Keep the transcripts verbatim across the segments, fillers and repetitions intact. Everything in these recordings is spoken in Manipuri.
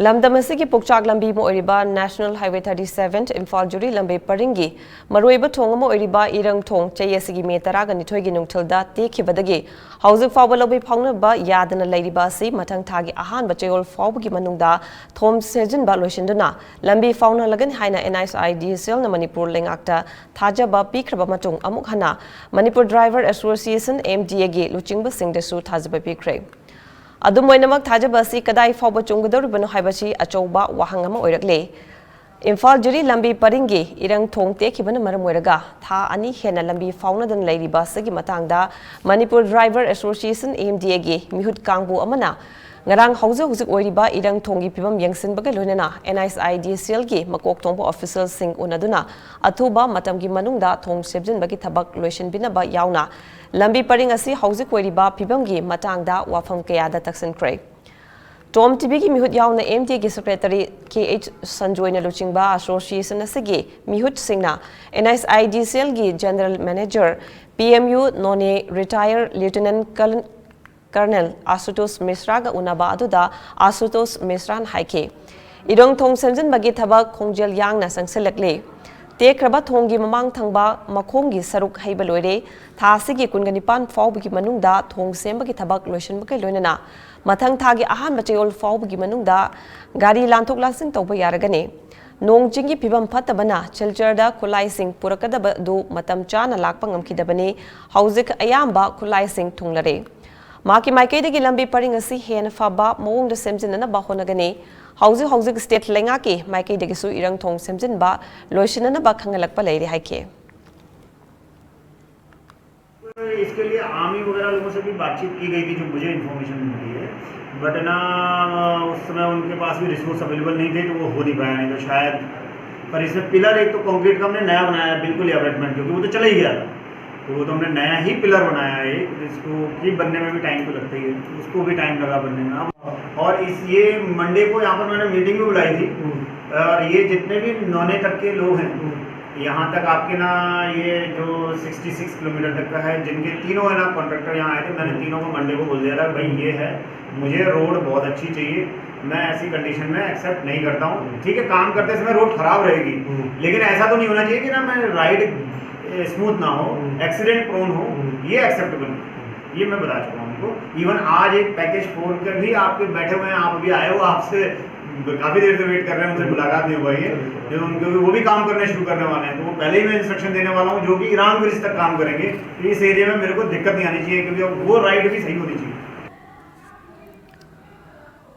ꯂꯝꯗꯝ ꯑꯁꯤꯒꯤ ꯄꯨꯛꯆꯥꯛ ꯂꯝꯕꯤ ꯑꯃ ꯑꯣꯏꯔꯤꯕ National Highway thirty seven Imphal ꯖꯤꯔꯤ ꯂꯝꯕꯤ ꯄꯔꯤꯡꯒꯤ ꯃꯔꯨꯑꯣꯏꯕ ꯊꯣꯡ ꯑꯃ ꯑꯣꯏꯔꯤꯕ ꯏꯔꯪ ꯊꯣꯡ ꯆꯍꯤ ꯑꯁꯤꯒꯤ ꯃꯦ ꯇꯔꯥꯒ ꯅꯤꯊꯣꯏꯒꯤ ꯅꯨꯡꯊꯤꯜꯗ ꯇꯦꯛꯈꯤꯕꯗꯒꯤ ꯍꯧꯖꯤꯛ ꯐꯥꯎꯕ ꯂꯧꯕꯤ ꯐꯥꯎꯅꯕ ꯌꯥꯗꯅ ꯂꯩꯔꯤꯕ ꯑꯁꯤ ꯃꯊꯪ ꯊꯥꯒꯤ ꯑꯍꯥꯟꯕ ꯆꯌꯣꯜ ꯐꯥꯎꯕꯒꯤ ꯃꯅꯨꯡꯗ ꯊꯣꯡ ꯁꯦꯝꯖꯤꯟꯕ ꯂꯣꯏꯁꯤꯟꯗꯨꯅ ꯂꯝꯕꯤ ꯐꯥꯎꯅꯍꯜꯂꯒꯅꯤ ꯍꯥꯏꯅ NHIDCLꯅ ꯃꯅꯤꯄꯨꯔ ꯂꯩꯉꯥꯛꯇ ꯊꯥꯖꯕ ꯄꯤꯈ꯭ꯔꯕ ꯃꯇꯨꯡ ꯑꯃꯨꯛ ꯍꯟꯅ Manipur Driver Association, MDAꯒꯤ ꯂꯨꯆꯤꯡꯕꯁꯤꯡꯗꯁꯨ ꯊꯥꯖꯕ ꯄꯤꯈ꯭ꯔꯦ꯫ ꯑꯗꯨꯝ ꯑꯣꯏꯅꯃꯛ, ꯊꯥꯖꯕ ꯑꯁꯤ ꯀꯗꯥꯏ ꯐꯥꯎꯕ ꯆꯨꯝꯒꯗꯧꯔꯤꯕꯅꯣ ꯍꯥꯏꯕꯁꯤ ꯑꯆꯧꯕ ꯋꯥꯍꯪ ꯑꯃ ꯑꯣꯏꯔꯛꯂꯦ꯫ ꯏꯝꯐꯥꯜ ꯖꯤꯔꯤ ꯂꯝꯕꯤ ꯄꯔꯤꯡꯒꯤ ꯏꯔꯪ ꯊꯣꯡ ꯇꯦꯛꯈꯤꯕꯅ ꯃꯔꯝ ꯑꯣꯏꯔꯒ ꯊꯥ ꯑꯅꯤ ꯍꯦꯟꯅ ꯂꯝꯕꯤ ꯐꯥꯎꯅꯗꯅ ꯂꯩꯔꯤꯕ ꯑꯁꯤꯒꯤ ꯃꯇꯥꯡꯗ Manipur Driver Association, MDAꯒꯤ ꯃꯤꯍꯨꯠ ꯀꯥꯡꯕꯨ ꯑꯃꯅ ꯉꯔꯥꯡ ꯍꯧꯖꯤꯛ ꯍꯧꯖꯤꯛ ꯑꯣꯏꯔꯤꯕ ꯏꯔꯪ ꯊꯣꯡꯒꯤ ꯐꯤꯕꯝ ꯌꯦꯡꯁꯤꯟꯕꯒ ꯂꯣꯏꯅꯅ NHIDCLꯒꯤ ꯃꯀꯣꯛ ꯊꯣꯡꯕ officialꯁꯤꯡ ꯎꯅꯗꯨꯅ ꯑꯊꯨꯕ ꯃꯇꯝꯒꯤ ꯃꯅꯨꯡꯗ ꯊꯣꯡ ꯁꯦꯝꯖꯤꯟꯕꯒꯤ ꯊꯕꯛ ꯂꯣꯏꯁꯤꯟꯕꯤꯅꯕ ꯌꯥꯎꯅ ꯂꯝꯕꯤ ꯄꯔꯤꯡ ꯑꯁꯤ ꯍꯧꯖꯤꯛ ꯑꯣꯏꯔꯤꯕ ꯐꯤꯕꯝꯒꯤ ꯃꯇꯥꯡꯗ ꯋꯥꯐꯝ ꯀꯌꯥꯗ ꯇꯛꯁꯤꯟꯈ꯭ꯔꯦ꯫ Tom TVꯒꯤ ꯃꯤꯍꯨꯠ ꯌꯥꯎꯅ MDAꯒꯤ secretary KH ꯁꯟꯖꯣꯏꯅ ꯂꯨꯆꯤꯡꯕ association ꯑꯁꯤꯒꯤ ꯃꯤꯍꯨꯠꯁꯤꯡꯅ NHIDCLꯒꯤ general manager, PMU Noney retired Lieutenant Colonel Ashutosh Mishraꯒ ꯎꯅꯕ ꯑꯗꯨꯗ Ashutosh Mishraꯅ ꯍꯥꯏꯈꯤ, ꯏꯔꯪ ꯊꯣꯡ ꯁꯦꯝꯖꯤꯟꯕꯒꯤ ꯊꯕꯛ ꯈꯣꯡꯖꯦꯜ ꯌꯥꯡꯅ ꯆꯪꯁꯤꯜꯂꯛꯂꯤ꯫ ꯇꯦꯛꯈ꯭ꯔꯕ ꯊꯣꯡꯒꯤ ꯃꯃꯥꯡ ꯊꯪꯕ ꯃꯈꯣꯡꯒꯤ ꯁꯔꯨꯛ ꯍꯩꯕ ꯂꯣꯏꯔꯦ꯫ ꯊꯥ ꯑꯁꯤꯒꯤ ꯀꯨꯟꯒ ꯅꯤꯄꯥꯟ ꯐꯥꯎꯕꯒꯤ ꯃꯅꯨꯡꯗ ꯊꯣꯡ ꯁꯦꯝꯕꯒꯤ ꯊꯕꯛ ꯂꯣꯏꯁꯤꯟꯕꯒ ꯂꯣꯏꯅꯅ ꯃꯊꯪ ꯊꯥꯒꯤ ꯑꯍꯥꯟꯕ ꯆꯌꯣꯜ ꯐꯥꯎꯕꯒꯤ ꯃꯅꯨꯡꯗ ꯒꯥꯔꯤ ꯂꯥꯟꯊꯣꯛ ꯂꯥꯟꯁꯤꯟ ꯇꯧꯕ ꯌꯥꯔꯒꯅꯤ꯫ ꯅꯣꯡ ꯆꯤꯡꯒꯤ ꯐꯤꯕꯝ ꯐꯠꯇꯕꯅ ꯁꯤꯜꯆꯔꯗ ꯈꯨꯠꯂꯥꯏꯁꯤꯡ ꯄꯨꯔꯛꯀꯗꯕ ꯑꯗꯨ ꯃꯇꯝ ꯆꯥꯅ ꯂꯥꯛꯄ ꯉꯝꯈꯤꯗꯕꯅꯤ꯫ ꯍꯧꯖꯤꯛ ꯑꯌꯥꯝꯕ ꯈꯨꯠꯂꯥꯏꯁꯤꯡ ꯊꯨꯡꯂꯔꯦ꯫ ꯃꯍꯥꯛꯀꯤ ꯃꯥꯏꯀꯩꯗꯒꯤ ꯂꯝꯕꯤ ꯄꯔꯤꯡ ꯑꯁꯤ ꯍꯦꯟꯅ ꯐꯕ ꯃꯑꯣꯡꯗ ꯁꯦꯝꯖꯤꯟꯅꯅꯕ ꯍꯣꯠꯅꯒꯅꯤ꯫ ꯍꯧꯖꯤꯛ ꯍꯧꯖꯤꯛ state ꯂꯩꯉꯥꯛꯀꯤ ꯃꯥꯏꯀꯩꯗꯒꯤꯁꯨ ꯏꯔꯪ ꯊꯣꯡ ꯁꯦꯝꯖꯤꯟꯕ ꯂꯣꯏꯁꯤꯟꯅꯅꯕ ꯈꯪꯍꯜꯂꯛꯄ ꯂꯩꯔꯦ ꯍꯥꯏꯈꯤ꯫ इसके लिए आर्मी वगैरह लोगों से भी बातचीत की गई थी, जो मुझे इन्फॉर्मेशन मिली है। बट ना, उस समय उनके पास भी रिसोर्स अवेलेबल नहीं थे, तो वो हो नहीं पाया। नहीं तो शायद, पर इसमें पिलर एक तो कंक्रीट का हमने नया बनाया है, बिल्कुल ही अबेटमेंट, क्योंकि वो तो चला ही गया था। तो वो तो हमने नया ही पिलर बनाया है एक, जिसको कि बनने में भी टाइम तो लगता ही है, उसको भी टाइम लगा बनने में। अब और इस ये मंडे को यहाँ पर मैंने मीटिंग भी बुलाई थी। और ये जितने भी नौने तक के लोग हैं, यहाँ तक आपके ना, ये जो सिक्सटी सिक्स किलोमीटर तक का है, जिनके तीनों है ना कॉन्ट्रैक्टर यहाँ आए थे, मैंने तीनों को मंडे को बोल दिया था, भाई ये है, मुझे रोड बहुत अच्छी चाहिए। मैं ऐसी कंडीशन में एक्सेप्ट नहीं करता हूँ। ठीक है, काम करते समय रोड खराब रहेगी, लेकिन ऐसा तो नहीं होना चाहिए कि ना मैं राइड स्मूथ ना हो, एक्सीडेंट प्रोन हो, ये एक्सेप्टेबल नहीं। ये मैं बता चुका हूँ उनको। इवन आज एक पैकेज फोर के भी आपके बैठे हुए हैं, आप अभी आए हो, आपसे काफ़ी देर से वेट कर रहे हैं, उनसे मुलाकात नहीं हो पाई है। जो उनके वो भी काम करने शुरू करने वाले हैं, तो वो पहले ही मैं इंस्ट्रक्शन देने वाला हूँ, जो कि ईरान ब्रिज तक काम करेंगे, तो इस एरिया में मेरे को दिक्कत नहीं आनी चाहिए, क्योंकि वो राइड भी सही होनी चाहिए।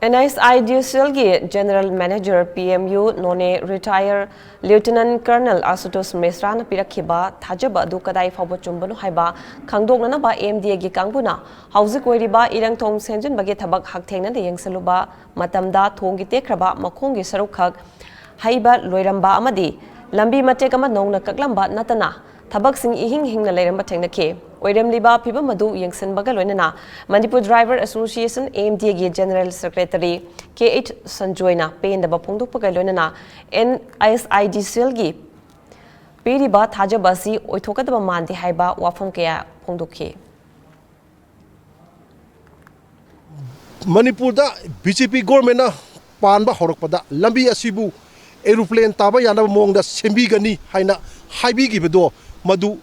NISIDCLꯒꯤ General Manager, PMU Noney, Retired Lieutenant Colonel Ashutosh Mishraꯅ ꯄꯤꯔꯛꯈꯤꯕ ꯊꯥꯖꯕ ꯑꯗꯨ ꯀꯗꯥꯏ ꯐꯥꯎꯕ ꯆꯨꯝꯕꯅꯣ ꯍꯥꯏꯕ ꯈꯪꯗꯣꯛꯅꯅꯕ MDAꯒꯤ ꯀꯥꯡꯕꯨꯅ ꯍꯧꯖꯤꯛ ꯑꯣꯏꯔꯤꯕ ꯏꯔꯪ ꯊꯣꯡ ꯁꯦꯝꯖꯤꯟꯕꯒꯤ ꯊꯕꯛ ꯍꯛꯊꯦꯡꯅꯅ ꯌꯦꯡꯁꯤꯜꯂꯨꯕ ꯃꯇꯝꯗ ꯊꯣꯡꯒꯤ ꯇꯦꯛꯈ꯭ꯔꯕ ꯃꯈꯣꯡꯒꯤ ꯁꯔꯨꯛꯈꯛ ꯍꯩꯕ ꯂꯣꯏꯔꯝꯕ ꯑꯃꯗꯤ ꯂꯝꯕꯤ ꯃꯇꯦꯛ ꯑꯃ ꯅꯧꯅ ꯀꯛꯂꯝꯕ ꯅꯠꯇꯅ ꯊꯕꯛꯁꯤꯡ ꯏꯍꯤꯡ ꯍꯤꯡꯅ ꯂꯩꯔꯝꯕ ꯊꯦꯡꯅꯈꯤ꯫ ꯑꯣꯏꯔꯝꯂꯤꯕ ꯐꯤꯕꯝ ꯑꯗꯨ ꯌꯦꯡꯁꯤꯟꯕꯒ ꯂꯣꯏꯅꯅ Manipur Driver Association, MDAꯒꯤ General Secretary Kh Sanjoyꯅ ꯄꯦꯟꯗꯕ ꯐꯣꯡꯗꯣꯛꯄꯒ ꯂꯣꯏꯅꯅ NISIDCLꯒꯤ ꯄꯤꯔꯤꯕ ꯊꯥꯖꯕ ꯑꯁꯤ ꯑꯣꯏꯊꯣꯛꯀꯗꯕ ꯃꯥꯟꯗꯦ ꯍꯥꯏꯕ ꯋꯥꯐꯝ ꯀꯌꯥ ꯐꯣꯡꯗꯣꯛꯈꯤ꯫ ꯃꯅꯤꯄꯨꯔꯗ BJP ꯒꯣꯔꯃꯦꯟꯅ ꯄꯥꯟꯕ ꯍꯧꯔꯛꯄꯗ ꯂꯝꯕꯤ ꯑꯁꯤꯕꯨ ꯑꯦꯔꯣꯄ꯭ꯂꯦꯟ ꯇꯥꯕ ꯌꯥꯅꯕ ꯃꯑꯣꯡꯗ ꯁꯦꯝꯕꯤꯒꯅꯤ ꯍꯥꯏꯅ ꯍꯥꯏꯕꯤꯈꯤꯕꯗꯣ, ꯃꯗꯨ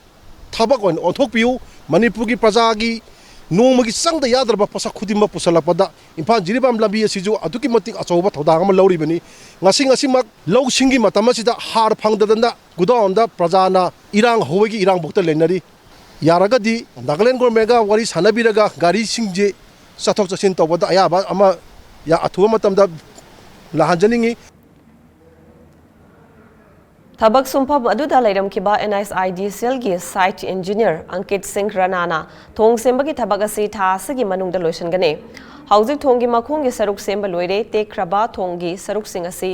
ꯊꯕꯛ ꯑꯣꯏꯅ ꯑꯣꯟꯊꯣꯛꯄꯤꯌꯨ꯫ ꯃꯅꯤꯄꯨꯔꯒꯤ ꯄ꯭ꯔꯖꯥꯒꯤ ꯅꯣꯡꯃꯒꯤ ꯆꯪꯗ ꯌꯥꯗ꯭ꯔꯕ ꯄꯣꯠꯁꯛ ꯈꯨꯗꯤꯡꯃꯛ ꯄꯨꯁꯜꯂꯛꯄꯗ ꯏꯝꯐꯥꯜ ꯖꯤꯔꯤꯕꯥꯝ ꯂꯝꯕꯤ ꯑꯁꯤꯁꯨ ꯑꯗꯨꯛꯀꯤ ꯃꯇꯤꯛ ꯑꯆꯧꯕ ꯊꯧꯗꯥꯡ ꯑꯃ ꯂꯧꯔꯤꯕꯅꯤ꯫ ꯉꯁꯤ ꯉꯁꯤꯃꯛ ꯂꯧꯁꯤꯡꯒꯤ ꯃꯇꯝ ꯑꯁꯤꯗ ꯍꯥꯔ ꯐꯪꯗꯗꯅ ꯒꯨꯗꯥꯎꯟꯗ ꯄ꯭ꯔꯖꯥꯅ ꯏꯔꯥꯡ ꯍꯧꯕꯒꯤ ꯏꯔꯥꯡꯐꯧꯗ ꯂꯩꯅꯔꯤ꯫ ꯌꯥꯔꯒꯗꯤ ꯅꯥꯒꯥꯂꯦꯟ ꯒꯣꯔꯃꯦꯟꯒ ꯋꯥꯔꯤ ꯁꯥꯟꯅꯕꯤꯔꯒ ꯒꯥꯔꯤꯁꯤꯡꯁꯦ ꯆꯠꯊꯣꯛ ꯆꯠꯁꯤꯟ ꯇꯧꯕꯗ ꯑꯌꯥꯕ ꯑꯃ ꯑꯊꯨꯕ ꯃꯇꯝꯗ ꯂꯥꯛꯍꯟꯖꯅꯤꯡꯏ꯫ ꯊꯕꯛ ꯁꯨꯡꯐꯝ ꯑꯗꯨꯗ ꯂꯩꯔꯝꯈꯤꯕ NISIDCLꯒꯤ Site Engineer Ankit Singh Ranaꯅ ꯊꯣꯡ ꯁꯦꯝꯕꯒꯤ ꯊꯕꯛ ꯑꯁꯤ ꯊꯥ ꯑꯁꯤꯒꯤ ꯃꯅꯨꯡꯗ ꯂꯣꯏꯁꯤꯟꯒꯅꯤ꯫ ꯍꯧꯖꯤꯛ ꯊꯣꯡꯒꯤ ꯃꯈꯣꯡꯒꯤ ꯁꯔꯨꯛ ꯁꯦꯝꯕ ꯂꯣꯏꯔꯦ꯫ ꯇꯦꯛꯈ꯭ꯔꯕ ꯊꯣꯡꯒꯤ ꯁꯔꯨꯛꯁꯤꯡ ꯑꯁꯤ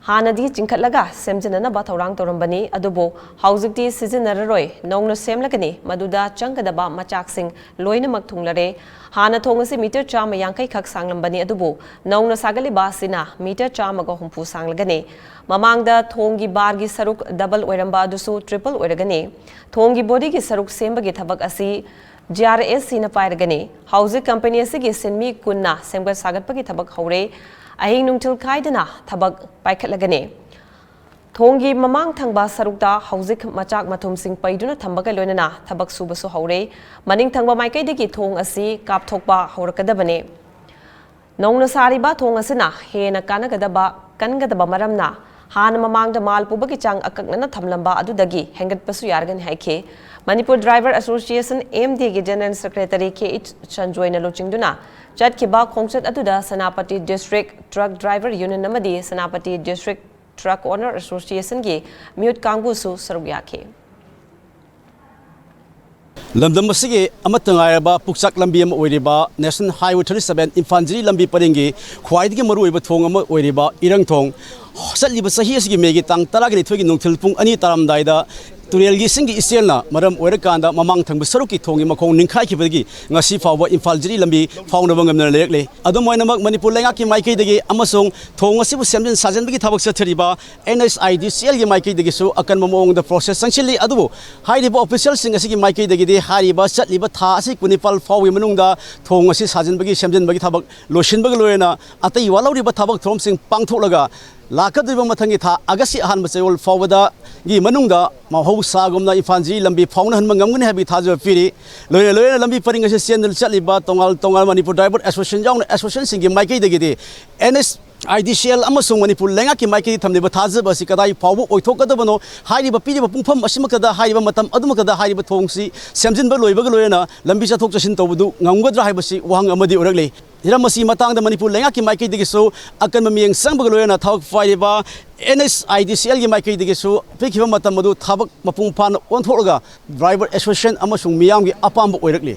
ꯍꯥꯟꯅꯗꯤ ꯆꯤꯡꯈꯠꯂꯒ ꯁꯦꯝꯖꯤꯟꯅꯅꯕ ꯊꯧꯔꯥꯡ ꯇꯧꯔꯝꯕꯅꯤ, ꯑꯗꯨꯕꯨ ꯍꯧꯖꯤꯛꯇꯤ ꯁꯤꯖꯤꯟꯅꯔꯔꯣꯏ, ꯅꯧꯅ ꯁꯦꯝꯂꯒꯅꯤ꯫ ꯃꯗꯨꯗ ꯆꯪꯒꯗꯕ ꯃꯆꯥꯛꯁꯤꯡ ꯂꯣꯏꯅꯃꯛ ꯊꯨꯡꯂꯔꯦ꯫ ꯍꯥꯟꯅ ꯊꯣꯡ ꯑꯁꯤ ꯃꯤꯇꯔ ꯆꯥꯝꯃ ꯌꯥꯡꯈꯩ ꯈꯛ ꯁꯥꯡꯂꯝꯕꯅꯤ, ꯑꯗꯨꯕꯨ ꯅꯧꯅ ꯁꯥꯒꯠꯂꯤꯕ ꯑꯁꯤꯅ ꯃꯤꯇꯔ ꯆꯥꯝꯃꯒ ꯍꯨꯝꯐꯨ ꯁꯥꯡꯂꯒꯅꯤ꯫ ꯃꯃꯥꯡꯗ ꯊꯣꯡꯒꯤ ꯕꯥꯔꯒꯤ ꯁꯔꯨꯛ ꯗꯕꯜ ꯑꯣꯏꯔꯝꯕ ꯑꯗꯨꯁꯨ ꯇ꯭ꯔꯤꯄꯜ ꯑꯣꯏꯔꯒꯅꯤ꯫ ꯊꯣꯡꯒꯤ ꯕꯣꯗꯤꯒꯤ ꯁꯔꯨꯛ ꯁꯦꯝꯕꯒꯤ ꯊꯕꯛ ꯑꯁꯤ ꯖꯤ ꯑꯥꯔ ꯑꯦꯁ ꯁꯤꯅ ꯄꯥꯏꯔꯒꯅꯤ꯫ ꯍꯧꯖꯤꯛ ꯀꯝꯄꯦꯅꯤ ꯑꯁꯤꯒꯤ ꯁꯤꯟꯃꯤ ꯀꯨꯟꯅ ꯁꯦꯝꯒꯠ ꯁꯥꯒꯠꯄꯒꯤ ꯊꯕꯛ ꯍꯧꯔꯦ꯫ ꯑꯍꯤꯡ ꯅꯨꯡꯊꯤꯜ ꯈꯥꯏꯗꯅ ꯊꯕꯛ ꯄꯥꯏꯈꯠꯂꯒꯅꯤ꯫ ꯊꯣꯡꯒꯤ ꯃꯃꯥꯡ ꯊꯪꯕ ꯁꯔꯨꯛꯇ ꯍꯧꯖꯤꯛ ꯃꯆꯥꯛ ꯃꯊꯨꯝꯁꯤꯡ ꯄꯩꯗꯨꯅ ꯊꯝꯕꯒ ꯂꯣꯏꯅꯅ ꯊꯕꯛ ꯁꯨꯕꯁꯨ ꯍꯧꯔꯦ꯫ ꯃꯅꯤꯡ ꯊꯪꯕ ꯃꯥꯏꯀꯩꯗꯒꯤ ꯊꯣꯡ ꯑꯁꯤ ꯀꯥꯞꯊꯣꯛꯄ ꯍꯧꯔꯛꯀꯗꯕꯅꯤ꯫ ꯅꯧꯅ ꯁꯥꯔꯤꯕ ꯊꯣꯡ ꯑꯁꯤꯅ ꯍꯦꯟꯅ ꯀꯥꯟꯅꯒꯗꯕ, ꯀꯟꯒꯗꯕ ꯃꯔꯝꯅ ꯍꯥꯟꯅ ꯃꯃꯥꯡꯗ ꯃꯥꯜ ꯄꯨꯕꯒꯤ ꯆꯥꯡ ꯑꯀꯛꯅꯅ ꯊꯝꯂꯝꯕ ꯑꯗꯨꯗꯒꯤ ꯍꯦꯟꯒꯠꯄꯁꯨ ꯌꯥꯔꯒꯅꯤ ꯍꯥꯏꯈꯤ꯫ ꯃꯅꯤꯄꯨꯔ ꯗ꯭ꯔꯥꯏꯚꯔ ꯑꯦꯁꯣꯁꯤꯌꯦꯁꯟ, ꯑꯦꯝ ꯗꯤꯒꯤ ꯖꯦꯅꯔꯦꯜ ꯁꯦꯀ꯭ꯔꯦꯇꯔꯤ ꯀꯦ ꯑꯩꯆ ꯁꯟꯖꯣꯏꯅ ꯂꯨꯆꯤꯡꯗꯨꯅ ꯆꯠꯈꯤꯕ ꯈꯣꯡꯆꯠ ꯑꯗꯨꯗ Senapati district truck driver union ꯑꯃꯗꯤ ꯁꯦꯅꯥꯄꯇꯤ ꯗꯤꯁꯇ꯭ꯔꯤꯛ ꯇ꯭ꯔꯛ ꯑꯣꯅꯔ ꯑꯦꯁꯣꯁꯤꯌꯦꯁꯟꯒꯤ ꯃꯤꯍꯨꯠ ꯀꯥꯡꯕꯨꯁꯨ ꯁꯔꯨꯛ ꯌꯥꯈꯤ꯫ ꯂꯝꯗꯝ ꯑꯁꯤꯒꯤ ꯑꯃꯠꯇ ꯉꯥꯏꯔꯕ ꯄꯨꯛꯆꯥꯛ ꯂꯝꯕꯤ ꯑꯃ ꯑꯣꯏꯔꯤꯕ National Highway thirty seven Imphal ꯖꯤꯔꯤ ꯂꯝꯕꯤ ꯄꯔꯤꯡꯒꯤ ꯈ꯭ꯋꯥꯏꯗꯒꯤ ꯃꯔꯨꯑꯣꯏꯕ ꯊꯣꯡ ꯑꯃ ꯑꯣꯏꯔꯤꯕ ꯏꯔꯪ ꯊꯣꯡ, ꯆꯠꯂꯤꯕ ꯆꯍꯤ ꯑꯁꯤꯒꯤ ꯃꯦꯒꯤ ꯇꯥꯡ ꯇꯔꯥꯒ ꯅꯤꯊꯣꯏꯒꯤ ꯅꯨꯡꯊꯤꯜ ꯄꯨꯡ ꯑꯅꯤ ꯇꯥꯔꯝꯗꯥꯏꯗ ꯇꯨꯔꯦꯜꯒꯤ ꯏꯁꯤꯡꯒꯤ ꯏꯆꯦꯜꯅ ꯃꯔꯝ ꯑꯣꯏꯔꯀꯥꯟꯗ ꯃꯃꯥꯡ ꯊꯪꯕ ꯁꯔꯨꯛꯀꯤ ꯊꯣꯡꯒꯤ ꯃꯈꯣꯡ ꯅꯤꯡꯈꯥꯏꯈꯤꯕꯗꯒꯤ ꯉꯁꯤ ꯐꯥꯎꯕ ꯏꯝꯐꯥꯜ ꯖꯤꯔꯤ ꯂꯝꯕꯤ ꯐꯥꯎꯅꯕ ꯉꯝꯗꯅ ꯂꯩꯔꯛꯂꯤ꯫ ꯑꯗꯨꯝ ꯑꯣꯏꯅꯃꯛ, ꯃꯅꯤꯄꯨꯔ ꯂꯩꯉꯥꯛꯀꯤ ꯃꯥꯏꯀꯩꯗꯒꯤ ꯑꯃꯁꯨꯡ ꯊꯣꯡ ꯑꯁꯤꯕꯨ ꯁꯦꯝꯖꯤꯟ ꯁꯥꯖꯤꯟꯕꯒꯤ ꯊꯕꯛ ꯆꯠꯊꯔꯤꯕ ꯑꯦꯟ ꯑꯩꯆ ꯑꯥꯏ ꯗꯤ ꯁꯤ ꯑꯦꯜꯒꯤ ꯃꯥꯏꯀꯩꯗꯒꯤꯁꯨ ꯑꯀꯟꯕ ꯃꯑꯣꯡꯗ ꯄ꯭ꯔꯣꯁꯦꯁ ꯆꯪꯁꯤꯜꯂꯤ꯫ ꯑꯗꯨꯕꯨ ꯍꯥꯏꯔꯤꯕ ꯑꯣꯐꯤꯁꯤꯌꯦꯜꯁꯤꯡ ꯑꯁꯤꯒꯤ ꯃꯥꯏꯀꯩꯗꯒꯤꯗꯤ ꯍꯥꯏꯔꯤꯕ ꯆꯠꯂꯤꯕ ꯊꯥ ꯑꯁꯤ ꯀꯨꯟꯅꯤꯄꯥꯜ ꯐꯥꯎꯒꯤ ꯃꯅꯨꯡꯗ ꯊꯣꯡ ꯑꯁꯤ ꯁꯥꯖꯤꯟꯕꯒꯤ, ꯁꯦꯝꯖꯤꯟꯕꯒꯤ ꯊꯕꯛ ꯂꯣꯏꯁꯤꯟꯕꯒ ꯂꯣꯏꯅꯅ ꯑꯇꯩ ꯋꯥꯠꯍꯧꯔꯤꯕ ꯊꯕꯛ ꯊꯧꯔꯝꯁꯤꯡ ꯄꯥꯡꯊꯣꯛꯂꯒ ꯂꯥꯛꯀꯗꯧꯔꯤꯕ ꯃꯊꯪꯒꯤ ꯊꯥ ꯑꯥꯒꯁꯀꯤ ꯑꯍꯥꯟꯕ ꯆꯌꯣꯜ ꯐꯥꯎꯕꯗꯒꯤ ꯃꯅꯨꯡꯗ ꯃꯍꯧꯁꯥꯒꯨꯝꯅ ꯏꯝꯐꯥꯜ ꯖꯤꯔꯤ ꯂꯝꯕꯤ ꯐꯥꯎꯅꯍꯟꯕ ꯉꯝꯒꯅꯤ ꯍꯥꯏꯕꯒꯤ ꯊꯥꯖꯕ ꯄꯤꯔꯤ꯫ ꯂꯣꯏꯅ ꯂꯣꯏꯅꯅ ꯂꯝꯕꯤ ꯄꯔꯤꯡ ꯑꯁꯤ ꯆꯦꯟꯗꯨꯅ ꯆꯠꯂꯤꯕ ꯇꯣꯉꯥꯟ ꯇꯣꯉꯥꯟꯕ ꯃꯅꯤꯄꯨꯔ ꯗ꯭ꯔꯥꯏꯚꯔ ꯑꯦꯁꯣꯁꯤꯌꯦꯁꯟ ꯌꯥꯎꯅ ꯑꯦꯁꯣꯁꯤꯌꯦꯁꯟꯁꯤꯡꯒꯤ ꯃꯥꯏꯀꯩꯗꯒꯤꯗꯤ and H I D C L ꯑꯃꯁꯨꯡ ꯃꯅꯤꯄꯨꯔ ꯂꯩꯉꯥꯛꯀꯤ ꯃꯥꯏꯀꯩꯗꯒꯤ ꯊꯝꯂꯤꯕ ꯊꯥꯖꯕ ꯑꯁꯤ ꯀꯗꯥꯏ ꯐꯥꯎꯕ ꯑꯣꯏꯊꯣꯛꯀꯗꯕꯅꯣ, ꯍꯥꯏꯔꯤꯕ ꯄꯤꯔꯤꯕ ꯄꯨꯡꯐꯝ ꯑꯁꯤꯃꯛꯇꯗ, ꯍꯥꯏꯔꯤꯕ ꯃꯇꯝ ꯑꯗꯨꯃꯛꯇꯗ ꯍꯥꯏꯔꯤꯕ ꯊꯣꯡꯁꯤ ꯁꯦꯝꯖꯤꯟꯕ ꯂꯣꯏꯕꯒ ꯂꯣꯏꯅꯅ ꯂꯝꯕꯤ ꯆꯠꯊꯣꯛ ꯆꯠꯁꯤꯟ ꯇꯧꯕꯗꯨ ꯉꯝꯒꯗ꯭ꯔꯥ ꯍꯥꯏꯕꯁꯤ ꯋꯥꯍꯪ ꯑꯃꯗꯤ ꯑꯣꯏꯔꯛꯂꯤ꯫ ꯍꯤꯔꯝ ꯑꯁꯤ ꯃꯇꯥꯡꯗ ꯃꯅꯤꯄꯨꯔ ꯂꯩꯉꯥꯛꯀꯤ ꯃꯥꯏꯀꯩꯗꯒꯤꯁꯨ ꯑꯀꯟꯕ ꯃꯤꯠꯌꯦꯡ ꯆꯪꯕꯒ ꯂꯣꯏꯅꯅ ꯊꯕꯛ ꯄꯥꯏꯔꯤꯕ ꯑꯦꯟ ꯑꯩꯆ ꯑꯥꯏ ꯗꯤ ꯁꯤ ꯑꯦꯜꯒꯤ ꯃꯥꯏꯀꯩꯗꯒꯤꯁꯨ ꯄꯤꯈꯤꯕ ꯃꯇꯝ ꯑꯗꯨ ꯊꯕꯛ ꯃꯄꯨꯡ ꯐꯥꯅ ꯑꯣꯟꯊꯣꯛꯂꯒ ꯗ꯭ꯔꯥꯏꯚꯔ ꯑꯦꯁꯣꯁꯤꯌꯦꯁꯟ ꯑꯃꯁꯨꯡ ꯃꯤꯌꯥꯝꯒꯤ ꯑꯄꯥꯝꯕ ꯑꯣꯏꯔꯛꯂꯤ꯫